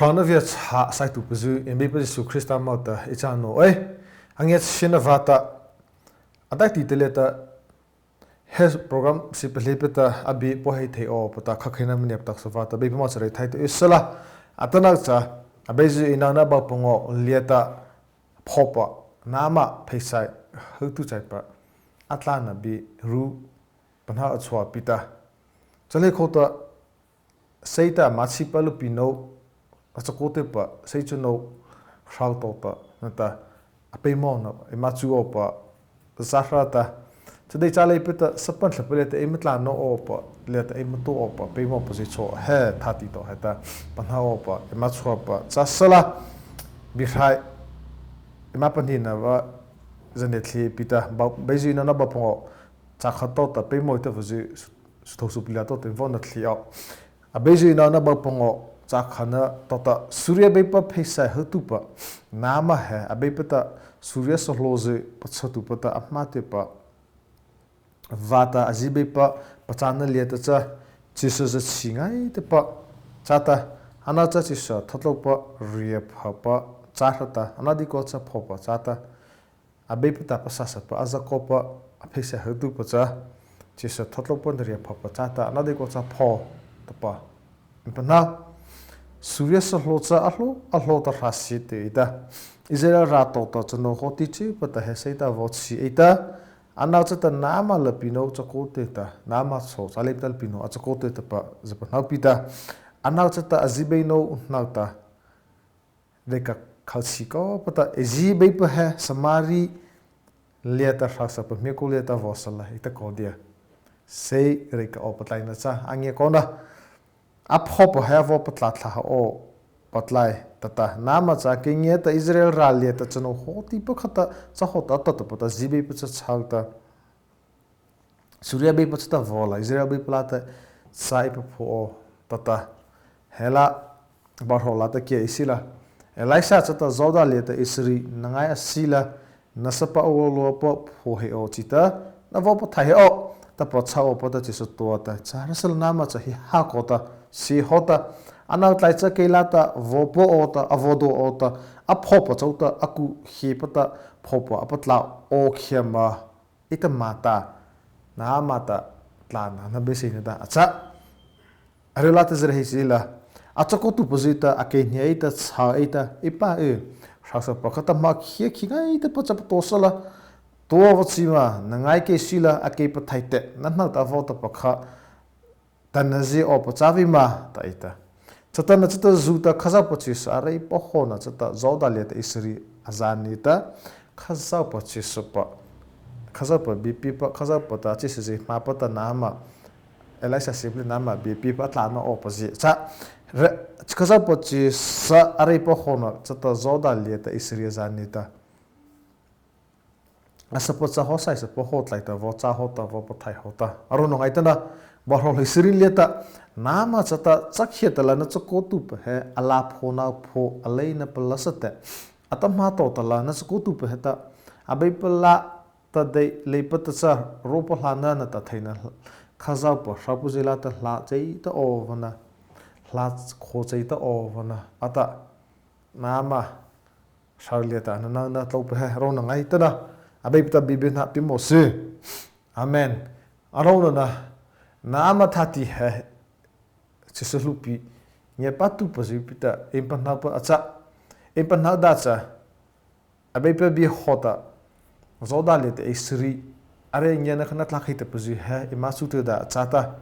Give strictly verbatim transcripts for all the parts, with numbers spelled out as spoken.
Prana viachhah saituhpazy, eima Beipa Zisu Krista moh ta ei cha naoh ei. A ngiachhiena vâta, a daihti teh liata, he program siepa leipa ta a bie pahno thei awpa ta khokheina maniah patusa vâta Beipa moh cha reithai tua ei sala. Atanoh cha, Abeizy eina nata baopangaw liata phaopa, nama pheisaih hawhtu chaipa, a tlâna bie ru pahno a chhuahpi ta, chalei khô ta, sei ta ama chhihpa lapinô, a chakaotuhpa, sei chanô, hroh tawhta nata, a peimawhna eima chu awpa, za hra ta, chadei cha leipa ta sapan thlahpa liata eima tlâ naw awpa, liata eima tao awpa peimawhpazy chhao he thâtih tawh heta pahno awpa eima chhuahpa cha sala. Biehrai, eima pahnina vâ, zâ ne thei pi ta, Abeizy eina nata baopangaw, chakha tawhta peimawh ei ta vaw zy, su thôh su pali tawhta vaw na thei aw. Abeizy eina nata baopangaw, chakha tawhta, suria beipa pheisaih hawhtuhpa, nama he Abeipa ta, suria sahlaozy pachhatuhpa ta a hmâ tyhpa vâta a zibeipa pachâna liata cha, chyhsa zachhih ngaitapa chata, ano cha chyhsa thatlôpa riahphapa châ hra ta, ano deikua cha phaohpa chata, Abeipa ta pasasapa a za kawpa, a pheisaih hawhtuhpa cha, chyhsa thatlôpa riahphapa chata, ano deikua cha phaoh tahpa eima pahno. Suria sahlao cha a hlaw, a hlaw ta hra sie tyh ei ta, Izarei râh tawhta chanô hawti chipa ta he sei ta vaw chhi ei ta, ano chata nama lapinô chakao tyh ta, nama chhao châ leipa ta lapinô a chakao tyh tahpa za pahno pi ta, ano chata a zibeinô hnohta, reikak khochhih kawpa ta, ei zibeipa he Samâri liata hrohsapa hmiakô liata vaw sala ei ta kaw dia, sei reikak awpa tlaina cha a ngia kawna, a phaohpa he a vaw patlâh thlâh ha awpa tlai tahta, nama cha kei ngiah ta Izarei râh liata chanô hawtipa khata chahawhta a tao tahpa ta zibeipa cha chho ta, suria beipa chata vaw la, Izarei beipa lâta cha ei paphaoh aw tahta, he la, vaw hroh lâta kiah ei sila, Elisa chata Zawda liata ei sari na ngai a sila, na sapa a luapa phaoh heih aw chi ta, na vaw pathaih heih aw tahpa chho awpa ta chyhsa tua ta, châhrasala nama cha hih ha kaw ta, sie haw ta, ano tlai cha kei lâta vaw pua aw ta, a vaw do aw ta, a phaohpa chôta a ku hiehpa ta, phaohpa a patlâh aw khiah ma, ei ta ma ta, nama ta tlâna na beiseina ta a châ. Aryhla ta zy he ei sila, a chakaotuhpazy ta a kei hnia ei ta, chho ei ta, ei pa e, hrohsapa khata ma khiah khi ngaitapa cha patosa la, tua vaw chi ma, na ngai kei sila, a kei pathaih teh, na hnohta a vaw tahpa kha, tanoh zie awpa châ vei ma, tah ei ta. Chatanachata zu ta Khazohpa chyhsa a reih pahawhna chata Zawda liata ei sari a zâ nie ta, Khazohpa chyhsapa, Khazohpa biepiepa, Khazohpa ta chyhsa zie hmâpa ta nama, Elisa siepalih nama biepiepa a tlâna awpazy châ. Khazohpa chyhsa a reih pahawhna chata Zawda liata ei sari a zâ nie ta, a sapa châ haw, sai sapa haw tlai ta vaw châ haw ta, vaw pathaih haw ta, a rônah ngaitana, vaw hroh hleisari liata, nama chata cha khiahtala na chakaotuhpa he a lâ phaoh na phaoh a leina palâsa teh, atahmâ tawhtala na chakaotuhpa heta, Abeipa lâta dei leipa ta cha ro pahlâna nata theina, Khazohpa hropazy lâta hlâ chei ta aw vâna, hlâ kho chei ta aw vâna, a tah. Nama hro liata na nona tlôpa he rônah ngaitana, Abeipa ta biebie na pie mawh sy. Amen. A rônahna, nama thâtih he chyhsa hluhpi ngiapâtuhpazy pi ta eima pahnopa a châ. Eima pahno ta cha, Abeipa bie hawhta, Zawda liata ei sari a reih ngiana kha na tlâkhei tahpazy he eima chu tyh ta a châ ta,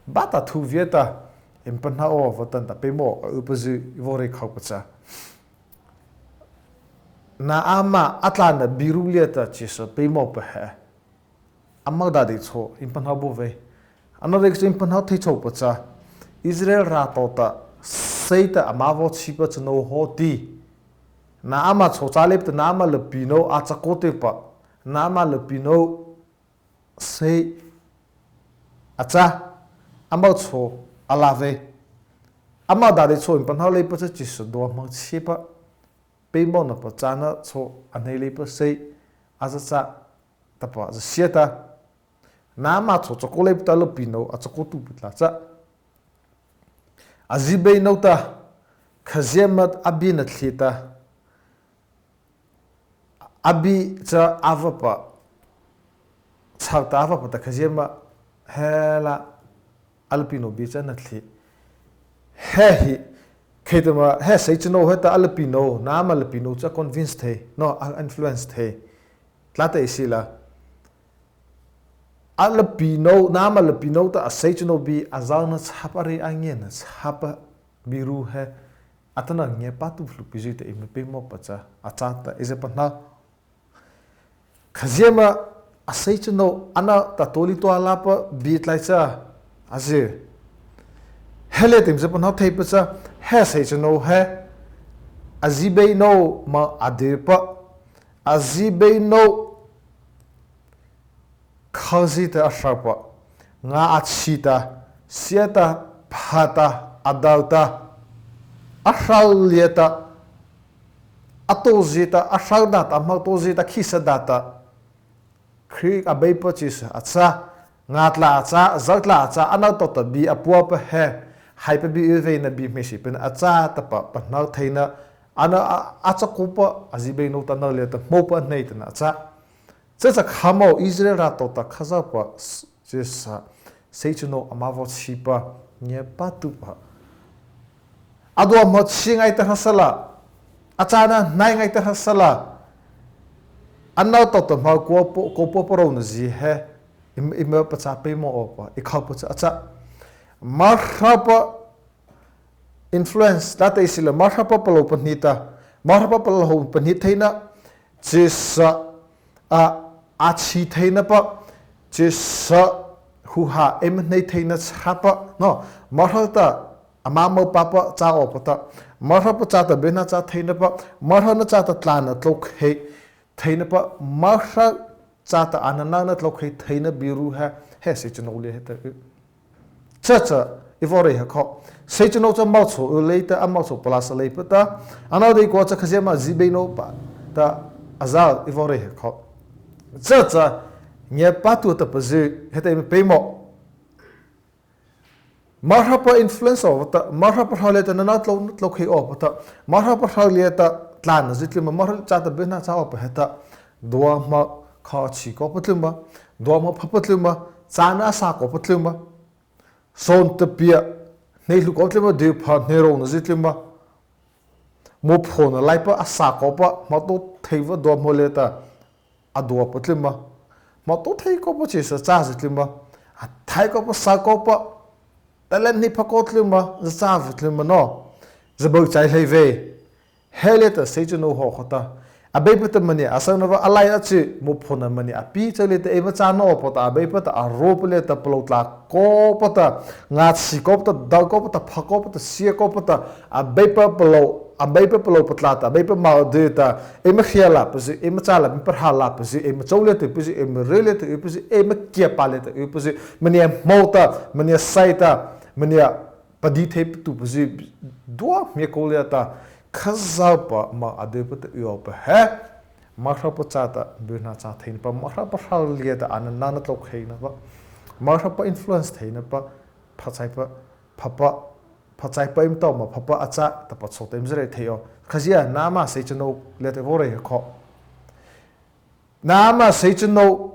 bâta thu via ta, eima pahno awpa ta nata peimawh a ypazy ei vaw reih khohpa châ. Naama a tlâna bie ru liata chyhsa peimawhpa he, âmo dâh dei chhao eima pahno baw vei. Ano dei chhao eima pahno thei chhopa châ, Izarei râh tawhta, sei ta ama vaw chhihpa chanô hawti, Naama chhao châ leipa ta Naama lapinô a chakao tyhpa, Naama lapinô sei a châ, âmo chhao a lâ vei. Âmo dâh dei chhao eima pahno leipa châ chyhsa dua hmang chhiepa, peimawhnapa châna chhao a hnei leipa sei a za châ tahpa za sia ta, Naama chhao chakao leipa ta lapinô a chakaotuhpa tlai châ, a zibeinô ta Khazia ma a bie nathlie ta, a bie cha a vahpa, chhao ta a vahpa ta khazia ma he la, a lapinô bie cha nathlie. He hi, kheihta ma he seichânô heta a lapinô, nama lapinô cha convince thei, no, a influence thei. Tlâ ta ei sila. A lapinô, nama lapinô ta a seichânô bie a zaona chhâpa, a rei a ngiana chhâpa bie ru he, atanoh ngiapâtuhpa hluhpi zy ta eima peimawhpa cha, a châ ta ei zy pahno. Khazia ma a seichânô, ano ta tao lei tao lapa bie tlai cha, a zy. He liata eima zy pahno theipa cha, he seichânô he, a zibeinô ma a dyuhpa, a zibeinô, khazia ta a hropa, nga a chi ta, sia ta, pha ta, a do ta, a hro liata, a taozie ta, a hro da ta, a hmo taozie ta, khihsa da ta, Krista Abeipa Zisu a châ, nga tlâ a châ, zo tlâ a châ, ano tawhta bie a puapa he, haipa bie y vei na bie hmeiseihpa na a châ tahpa pahno theina, ano a, a chakaopa, a zibeinô ta ano liata hmôpa a hnei ta na a châ. Cha cha khamo Izarei râh tawhta Khazohpa s-, Zisu, seichânô ama vaw chhipa, ngiapâtuhpa. A duahmo chi ngaita hra sala, a châna hnei ngaita hra sala, ano tawhta hmo kawpa, kawpa paraona zy he, eima, eima pachâ peimawh awpa, ei khopa cha a châ. Mara hropa influence, tlâ ta ei sila, Mara hropa palôh pahnie ta, Mara hropa palôh pahnie theina, Zisu, a, a chhi theinapa, Zisu, huhsa eima hnei theina chhâpa, no, Mara hro ta, ama mopapa châ awpa ta, Mara hropa châta byhnâ châ theinapa, Mara hro na châta tlâna tlôkhei theinapa, Mara hro châta ano nona tlôkhei theina bie ru he, he seichânô liata y. Cha cha, ei vaw reih ha kho. Seichânô cha moh chhao y leipa ta, a moh chhao palâsa leipa ta, ano deikua cha khazia ma zibeinô pa ta a zao, ei vaw reih ha kho. Cha cha, ngiapâtuh tahpa zy, heta eima peimawh. Mara hropa influence awpa ta, Mara hropa hro liata nona tlô, tlôkhei awpa ta, Mara hropa hro liata tlâna zy tlyma, Mara hro châta byhnâ châ awpa heta, duahmo kha a chi kawpa tlyma, duahmo phapa tlyma, châna a sa kawpa tlyma, sawn tapia, hnei hluh kawpa tlyma, dyuhpha hnei raona zy tlyma, mophaohna laipa a sa kawpa, hmotaotheipa duahmo liata a duahpa tlyma, hmotaothei kawpa chyhsa châzy tlyma, a thai kawpa sa kawpa, talent hnei pha kawpa tlyma, za châpa tlyma no, za bao chai hlei vei. He liata seichânô hawh kha ta, Abeipa ta maniah a sona vâ a lai a chi, mophaohna maniah a pie châ liata eima châ nawpa ta, Abeipa ta a ropa liata palôh tlâ kawpa ta, ngâchhih kawpa ta, do kawpa ta, pha kawpa ta, sia kawpa ta, Abeipa palôh, Abeipa palôh patlâh ta, Abeipa moh a dyuh ta, eima hria leipazy, eima châ leipa, eima pahrâ leipazy, eima chô liata ypazy, eima ry liata ypazy, eima kiapâh liata ypazy, maniah hmô ta, maniah sai ta, maniah padi thei patuhpazy, dua hmiakô liata, Khazohpa moh a dyuhpa ta y awpa he, Mara hropa châta byhnâ châ theinapa, Mara hropa hro liata ano nona tlôkheinapa, Mara hropa influence theinapa, phachaipa, phapa, phachaipa eima tao ma phapa a châ tahpa chhao ta eima zy reih thei aw. Khazia nama seichânô liata vaw reih ha kho. Nama seichânô,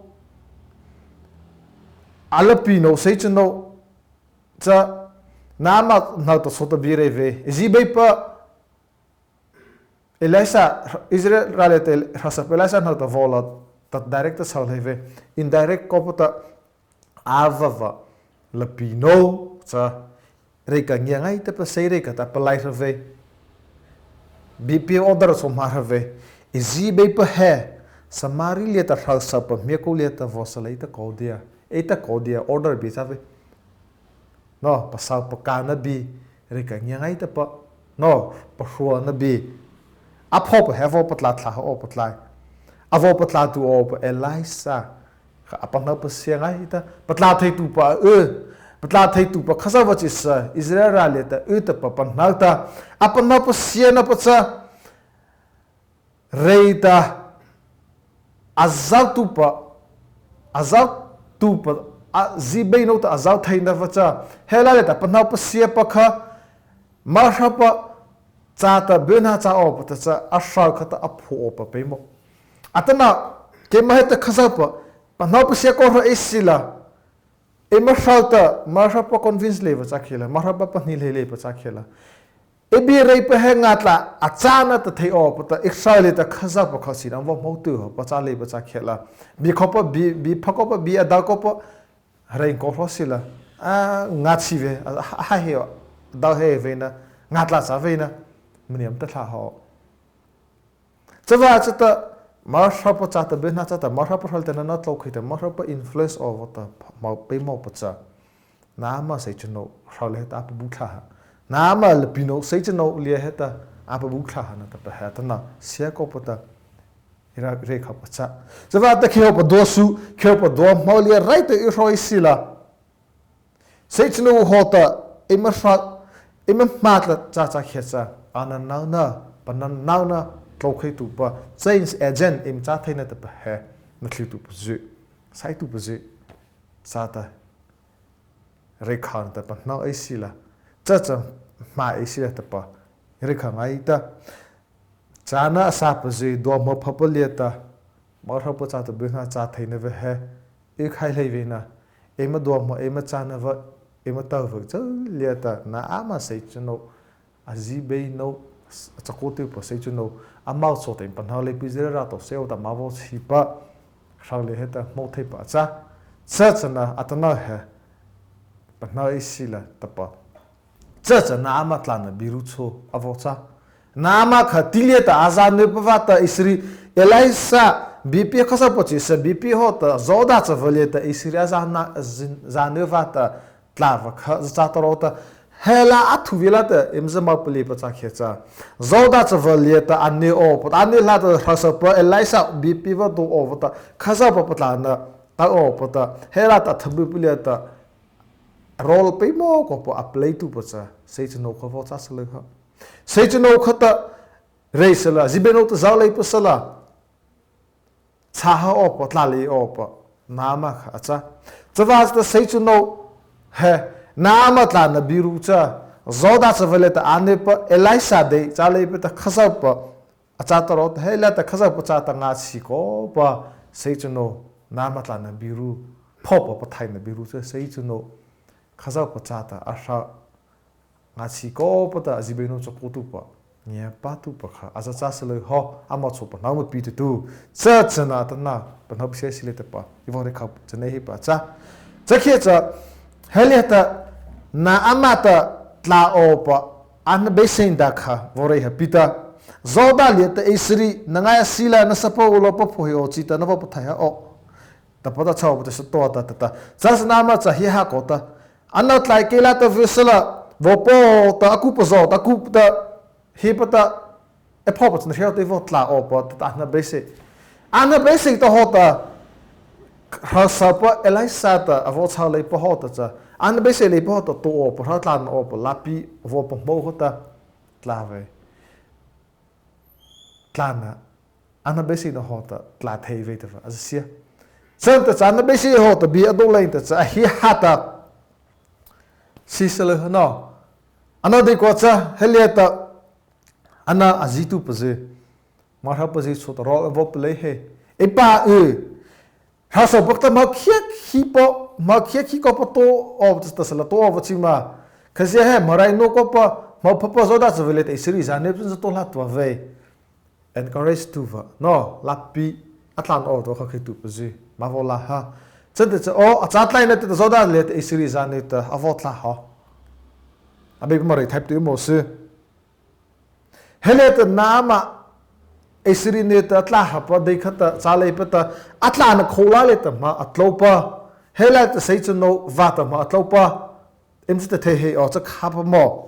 a lapinô seichânô, cha, nama hnohta chhao ta bie reih vei. Zibeipa Elisha, Izarei râh liata hrohsapa Elisha hnohta vaw la ta direct ta chho hlei vei. Indirect kawpa ta, a vahpa lapinô cha, reika ngia ngaitapa sei reika ta palai hra vei. Bie pie order chhao hmâ hra vei. Zibeipa he, Samâri liata hrohsapa hmiakô liata vaw sa lei ta kaw dia, ei ta kaw dia order bie châ vei. No, pasao pakana bie, reika ngia ngaitapa, no, pahruana bie. A phaopa he a vaw patlâh thlâh ha awpa tlai. A vaw patlâh tuh awpa Elisha kha a pahno pasia ngaita, patlâh thei tuhpa y, patlâh thei tuhpa Khazohpa chyhsa, Izarei râh liata y tahpa pahno ta, a pahno pasianapa cha, rei ta, a zao tuhpa, a zao tuhpa, a zibeinô ta a zao theinapa cha, he liata pahno pasiapa kha, Mara hropa chata byhnâ châ awpa ta cha a hro khata a phuah awpa peimawh. Atanoh, keima heta Khazohpa, pahno pasia kaw hra ei sila, eima hro ta Mara hropa convince leipa châ khiahta la, Mara hropa pahnie leipa châ khiahta la, ei bie reipa he ngâ tlâh a châna ta thei awpa ta, ei hro liata Khazohpa kha sina vaw hmô tyh awpa châ leipa châ khiahta la, bie khopa, bie, bie pha khopa, bie a dao khopa, rei kaw hra sila, a ngâ chi vei, a, a, a hei, a dao hei vei na, ngâ tlâh châ vei na, maniah ta thlâh haw. Chavâta chata, Mara hropa chata byhnâ chata, Mara hropa hro liata na na tlôkhei ta, Mara hropa influence awpa ta, hmô peimawhpa cha, nama sei chanô hro liata a pabu thlâh ha, nama lapinô sei chanô liata a pabu thlâh ha na tahpa he atanoh sia khopa ta, ei ra, rei khopa châ. Chavâta kheihawhpa dua su, kheihawhpa dua hmô liata rai ta ei hro ei sila, sei chanô hawhta, eima hro, eima hmâ tlâh châ châ khiahta cha, a na nona, pa na nona, tlôkheituhpa, change agent eima châ theina tahpa he, na thliutuhpazy, saituhpazy, chata, rei khao na ta pahno ei sila, cha cha hmâ ei sila tahpa, rei khao ngaita. Châna a sâhpazy dua hmô phapa liata, Mara hropa chata byhnâ châ theina vâ he, ei khai lei vei na, eima dua hmô, eima châna vâ, eima tao vâ châ liata, nama sei chanô, a zibeinô, a chakaotuhpa sei chanô, a moh chôta eima pahno leipazy râh tao sei awpa ta ma vaw chhipa, hro liata heta hmô theipa a châ, cha chana atanoh he, pahno ei sila tahpa. Cha cha nama tlâhna biru chhao a vaw châ. Nama kha ti liata a zâ napa vâta Israel, Elisa, biepi Khazohpa chyhsa biepi hawhta Zawdâh chavâ liata Israel a zâ na, zin, zâ na vâta tlâh vâ kha, za châta rôh ta, he la a thu vei la ta, eima za moh paleipa châ khiahta cha, Zawdâh chavâ liata a na awpa ta, a na la ta hrohsopa Elisa biepi vâ do awpa ta, Khazohpa patlâhna, ta awpa ta, he la ta thabypa liata, rôl peimawh khopa a paleituhpa cha, sei chanô kha vaw châ sala ha. Sei chanô khata, rei sala, zibeinô ta zao leipa sala, châ ha awpa, tlâh lei awpa, nama kha a châ. Chavâta chata sei chanô he, nama tlâhna biru cha, Zawdâh chavâ liata a napa, Elisa dei châ leipa ta Khazohpa, a châta rôh ta, he liata Khazohpa chata ngâchhih khopa, sei chanô, nama tlâhna biru, phaohpa pathaihna biru cha, sei chanô, Khazohpa chata a hro, ngâchhih khopa ta a zibeinô chakaotuhpa, ngiapâtuhpa kha a za châ sala haw, a moh chô pahno ma pi ta tu, cha chana atanoh, pahno pasia sila tahpa, ei vaw rei khao chanei heihpa châ. Cha khiahta cha, he liata, nama ta tlâh awpa, a hnabeiseih ta kha, vaw rei ha pi ta, Zawdâh liata Israel, na ngiah sila na sapa u lapa pho hei aw chi ta, na vaw pathaih ha aw. Tahpa ta chhao pa ta sa to ta ta ta. Cha chana nama cha hia ha kaw ta, ano tlai kei la ta vei sala, vaw paw ta a ku pa zaw ta ku ta, he pa ta, ei phaohpa chata hria ta ei vaw tlâh awpa ta ta a hnabeiseih. A hnabeiseih ta hawhta, hrohsopa Elisa ta a vaw chho leipa hawhta cha, a hnabeiseih leipa hawhta to awpa, hro tlâh awpa, lâpi vaw pahmô hawhta, tlâ vei. Tlâna, a hnabeiseihna hawhta tlâ thei vei tahpa a za sia. Chata cha a hnabeiseih hawhta bie a do lei ta cha a hia ha ta, sie sala ha no. Ano deikua cha he liata, ano a zituhpazy, Mara hropazy chhao ta rôl a vaw palei he. Ei pa y, hrohsopa ta hmo khiahkhei pa, hmo khiahkhei khopa to awpa ta sala to awpa chi ma. Khazia he Mara hropa, hmo phapa Zawdâh chavâ liata Israel zâ na pa cha to hla tua vei. Encourage tuh va, no, lâpi, a tlâ awpa to khakheituhpazy, ma vaw la ha. Chata cha, o, a châ tlai na ta Zawdâh liata Israel zâ na ta a vaw tlâ ha. Abeipa ma reithaipa ta y mawh sy. He liata nama, Israel na ta tlâ hapa dei khata, châ leipa ta, a tlâna kho la liata ma a tlôpa. He liata sei chanô vâta ma a tlôpa. Eima chata thei hei aw, cha khâpa maw.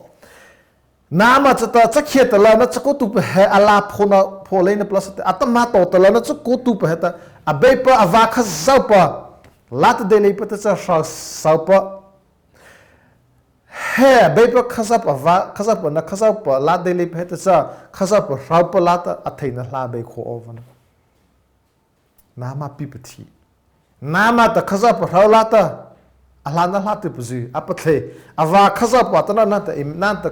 Nama chata cha khiahta la na chakaotuhpa he a lâ phona pho leina palâsa ta, atahmâ to ta la na chakaotuhpa he ta, Abeipa a vâ Khazohpa, lâta dei leipa ta cha hrohsopa. He Abeipa Khazohpa vâ, Khazohpa na Khazohpa lâta dei leipa he ta cha, Khazohpa hropa lâta a theina hla bei kho aw va na. Nama pi pathi. Nama ta Khazohpa hro lâta, a hlâna hla tyhpazy, a pathei. A vâ Khazohpa ta na, na ta, im, na ta,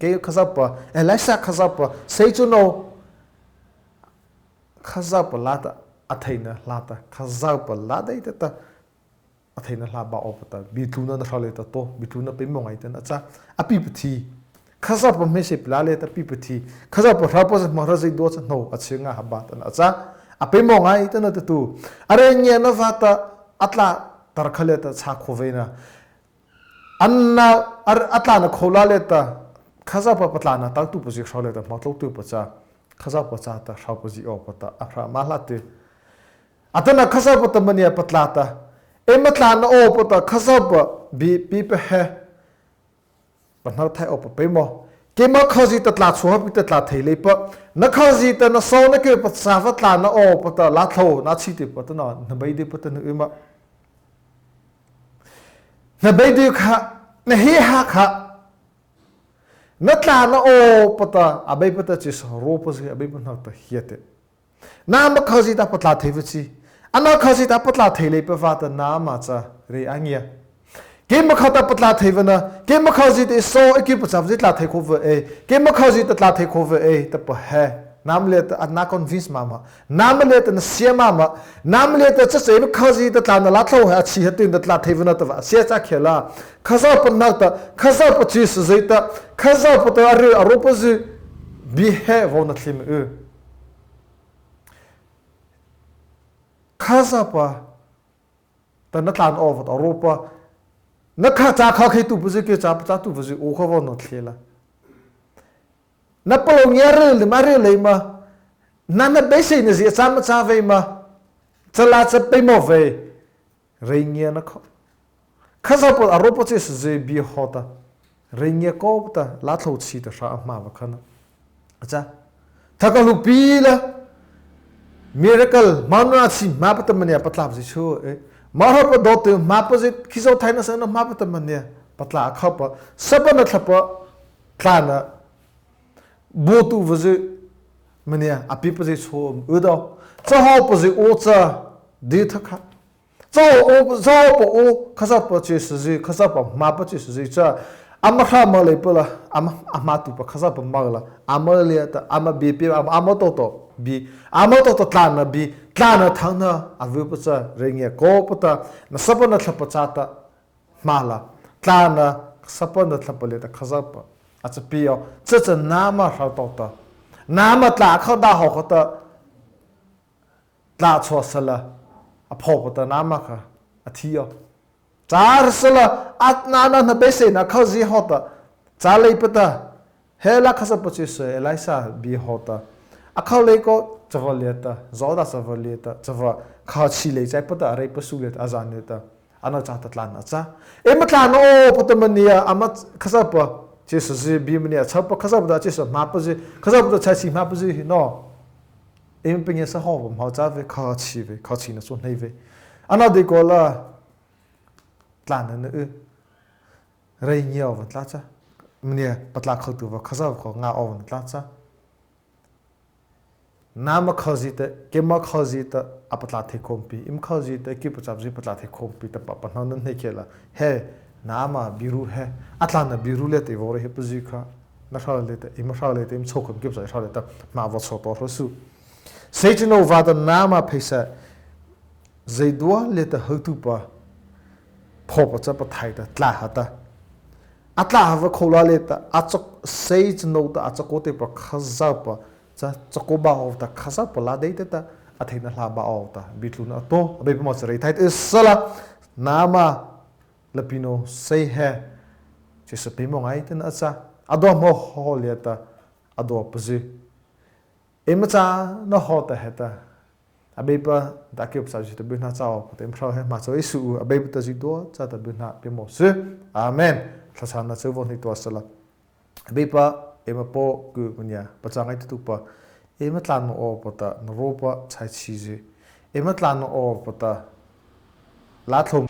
Kei Khazohpa, Elisa Khazohpa, sei chô no. Khazohpa lâta, atheihna lâta, Khazohpa lâ deita ta, atheihna lâ ba awpa ta, bietlyna na hro liata tao, bietlyna peimawh ngaita na a châ, a pi pathi. Khazohpa hmeiseih palâ liata pi pathi. Khazohpa hropa zy hmahra zydua cha no, a chi nga ha ba ta na a châ, a peimawh ngaita na ta tu. A rei ngiana vâta, a tlâ tarkha liata châ khao vei na. Ano, a, a tlâna khao la liata, Khazohpa patlâna tao tu pazy hro liata hmo tlô tu pa châ, Khazohpa châta hropa zy awpa ta, a hra ma hla tei. Atanoh Khazohpa ta mania patlâ ta, eima tlâna awpa ta, Khazohpa bie pie pa he. Pahno thai awpa peimawh. Keima khazia ta tlâ chhao ha pi ta tlâ thei leipa. Na khazia ta na saw na kei pa châ va tlâna awpa ta, la thlô, na chi tei pa ta na, na bei dei pa ta na eima. Na bei dei kha, na he ha kha. Na tlâna awpa ta, Abeipa ta chyhsa ropa zy, Abeipa hnohta hiahri. Nama khazia ta patlâ thei va chi. Ano khazia ta patlâ thei leipa vâta nama cha rei a ngia. Keima kha ta patlâ thei va na, keima khazia ta ei saw ei kei pa châ va zy tlâ thei khao va ei, keima khazia ta tlâ thei khao va ei, ta pa he. Nama liata a na convince mama. Nama liata na sia mama. Nama liata cha cha eima khazia ta tlâna la thlô ha a chi ha tei na tlâ thei va na ta va. Sia cha khei la. Khazohpa hnohta, Khazohpa chyhsa zy ta, Khazohpa ta a ri a ropa zy, bie he vaw na thei ma u. Khazohpa ta na tlâna awpa ta ropa. Na kha châ kha khei tu pa zy kei châ pa châ tu pa zy, o kha vaw na thei la. Na palôh ngia ri lei ma ri lei ma. Na na beiseihna zy a châ ma châ vei ma. Cha la cha peimawh vei. Rei ngiana kha. Khazohpa a ropa chyhsa zy bie hawhta. Rei ngia kawpa ta, la thlô chi ta hra a hmâ va kha na. A châ. Thokha hluhpi la. Miracle, mano a chi hmâpa ta mania patlâ zy chhao ei. Maro pa do tei hmâpa zy, khizaw thaina sa na hmâpa ta mania patlâ a khâpa. Sapa na thlahpa, tlâna. Bo tu va zy, mania, a pi pa zy chhao u dao. Cha hawpa zy o cha, di thakha. Cha o, cha hawpa o, Khazohpa chyhsa zy, Khazohpa hmâpa chyhsa zy cha. Ama hra ma leipa la, ama, ama tu pa Khazohpa ma la. Ama liata, ama bie pie, ama, ama tawhta bie. Ama tawhta tlâna bie, tlâna thangna, a vy pa cha, rei ngia kawpa ta. Na sapa na thlahpa châta. Hmâ la, tlâna, sapa na thlahpa liata Khazohpa. A cha pie o, cha cha nama hra tawhta. Nama tlâ kha da haw kha ta. Tlâ chhao sala, a phaopa ta nama kha, a thi o. Châ sala, a na na na beiseihna khazia hawhta. Châ leipa ta. He la Khazohpa chyhsa, Elisa bie hawhta. A khao lei kaw, châ va liata, Zawda châ va liata, châ va kha chi lei chaipa ta, a rei pasu liata, a zâ liata. Ano châta tlâna a châ. Eima tlâna awpa ta mania, ama Khazohpa chyhsa zy bie mania, châ pa Khazohpa ta chyhsa hmâpa zy, Khazohpa ta châ chi hmâpa zy hi no. Eima pangya sa hawpa hmâ châ vei, kha chi vei, kha chi na chô hnei vei. Ano dei kaw la, tlâna na u. Rei ngia awpa tlâ châ. Mania, patlâ khao tu va, Khazohpa kha nga awpa tlâ châ. Nama khazia ta, keima khazia ta, a patlâ thei khao pi, eima khazia ta, kei pa châ zy patlâ thei khao pi, ta pa pahno na hnei khei la, he, nama biru he, a tlâna biru liata ei vaw rei he pa zy kha, na hra liata, eima hra liata, eima chhao khao kei pa châ hra liata, ma vaw chhao tawh hra su. Sei chi no vâta nama pheisa, zydua liata hawtuhpa, phaopa cha pathaih ta, tlâ ha ta. A tlâ ha va khao la liata, a chak, sei chi no ta, a chakaopa Khazohpa, cha chakaopa awpa ta, Khazohpa lâ deita ta, atheihna lâ ba awpa ta, bietlyna a tao, Abeipa moh cha reithai ta, ei sala, nama, lapinô sei he, chyhsa peimawh ngaita na a châ, a dua hmô haw liata, a dua pa zy. Eima châ na hawhta heta. Abeipa ta kei pa châ zy ta byhnâ châ awpa ta eima hro he hmâ châ ei su u, Abeipa ta zydua châta byhnâ peimawh sy. Amen. Thlahchhâna châ vaw hnei tua sala. Abeipa, eima Paw ku mania, pachâ ngaitatuhpa, eima tlâna awpa ta na ropa chai chi zy. Eima tlâna awpa ta, lâ thlô